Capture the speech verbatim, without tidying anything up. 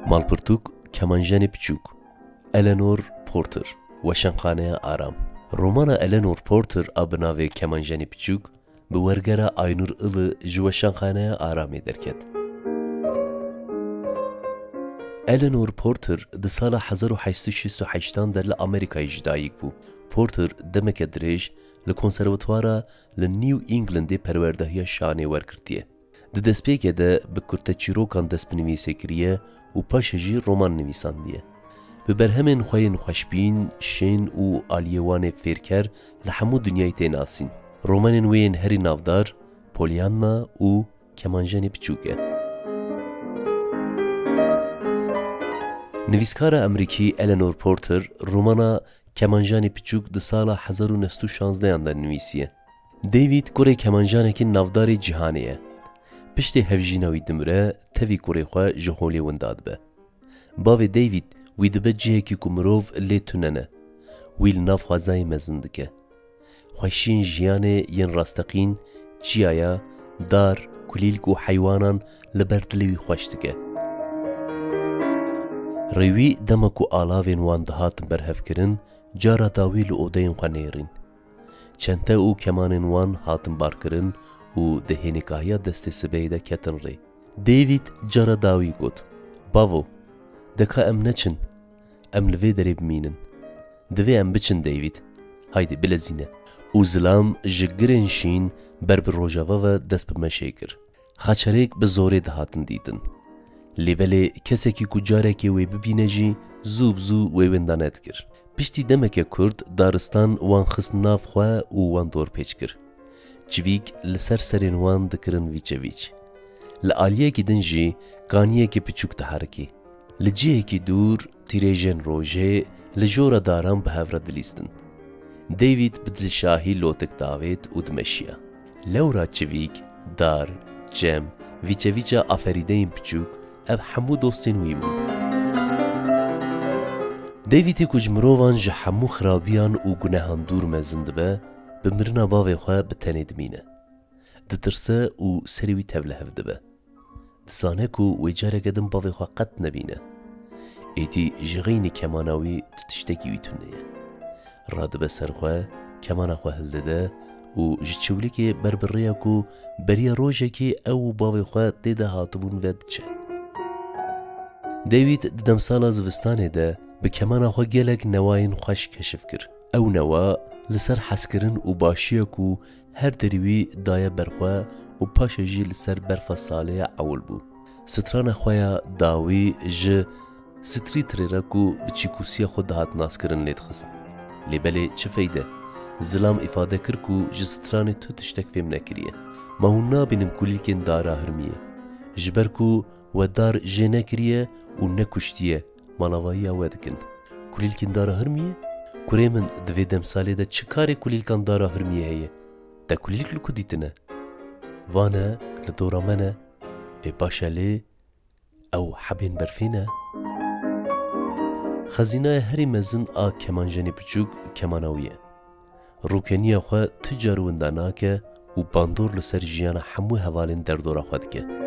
Malpirtûk, Kemanjenê Piçûk. Eleanor Porter, Weşanxaneya Aram. Romana Eleanor Porter a bi navê Kemanjenê Piçûk bi wergera Aynur Ilı ji Weşanxaneya Aramê derket. Eleanor Porter di sala hezar û heşt sed û şêst û heştan de li Amerîkayê ji dayik bû. Porter demeke dirêj li konservatuara li New Englandê perwerdehiya şanê wergirtiye. Di destpêkê de bi kurteçîrokan dest bi nivîsê kiriye û paşê jî roman nivîsandiye. Bi berhemên xwe yên xweşbîn, şên û aliyê wan ê fêrker li hemû dinyayê tê nasîn. Romanên wê yên herî navdar Pollyanna û Kemanjenê Piçûk e. Nivîskara Amerîkî Eleanor Porter romana Kemanjanê Piçûk di sala hezar û neh sed û şanzdeyan de nivîsiye. David kurê kemanjanekî navdarê cîhanê ye. Piştê hevjîna wî dimire, tevî kurê xwe ji holê winda dibe. Bavê David wî dibe cihekî ku mirov lê tune ne. Wî li nav xwezayê mezin dike. Xweşiyên jiyanê yên rasteqîn, çiyaya, dar, kulîlk û heywanan li ber dilê wî xweş dike. Rêwî dema ku alavên wan dihatin berhevkirin, cara dawî li odeyên xwe nêrîn. Çente û kemanên wan hatin barkirin û di hênîkahiya destê sibehê de ketin rê. David cara dawî got, "Bavo, de ka em neçin, em li vê derê bimînin." "Divê em biçin, David. Haydê, bilezîne." Û zilam ji girên şîn ber bi rojava ve dest bi meşê kir. Xaçerêk bi zorê dihatin dîtin. Lê belê kesekî ku carekê wê bibîne jî zû bi zû wê wenda nedikir. Piştî demeke kurt daristan wan xist nav xwe û wan dorpêç kir. Çivîk li ser serên wan dikirin vîçevîç. Li aliyekî din jî kaniyekî piçûk diherikî. Li cihekî dûr tîrêjên rojê li jora daran bi hev re dilîstin. David bi dilşahî lotik davêt û dimeşiya. Lewra çivîk, dar, çem, vîçevîça aferîdeyên piçûk, ev hemû dostên wî bûn. Davidê ku ji mirovan ji hemû xirabiyan û gunehan dûr mezin dibe, bi mirina bavê xwe bi tenê dimîne. Ditirse û serê wî tevlihev dibe. Dizane ku wê careke din bavê xwe qet nebîne. Êdî ji xeynî kemana wî tu tiştekî wî tune ye. Radibe ser xwe, kemana xwe hildide û ji çewlikê ber bi rêya ku beriya rojekê ew û bavê xwe tê de hatibûn ve diçe. David di demsala zivistanê de bi kemana xwe gelek newayên xweş keşif kir. Ew newa li ser hezkirin û başiya ku her derî wî daye ber xwe û paşê jî li ser berfa salê ya ewil bû. Strana xwe ya dawî ji strîtirê re ku bi çîkûsiya xwe dihat naskirin lê dixist. Lê belê çi feyde? Zilam îfade kir ku ji stranê tu tiştek fêm nekiriye. Ma hûn nabînin kulîlkên dara hirmiyê? Ji ber ku we dar jê nekiriye û nekuştiye, malavayiya we dikin. Kulîlkên dara hirmiyê? Kurê min, di vê demsalê de çi karê kulîlkan dara hirmiyê heye? Te kulîlk li ku dîtine? Vane, li dora me ne. Ê baş e lê, ew hebên berfê ne? Xezînaya herî mezin a kemanjenê piçûk kemana wî ye. Rûkeniya xwe tu car winda nake û bandor li ser jiyana hemû hevalên derdora xwe dike.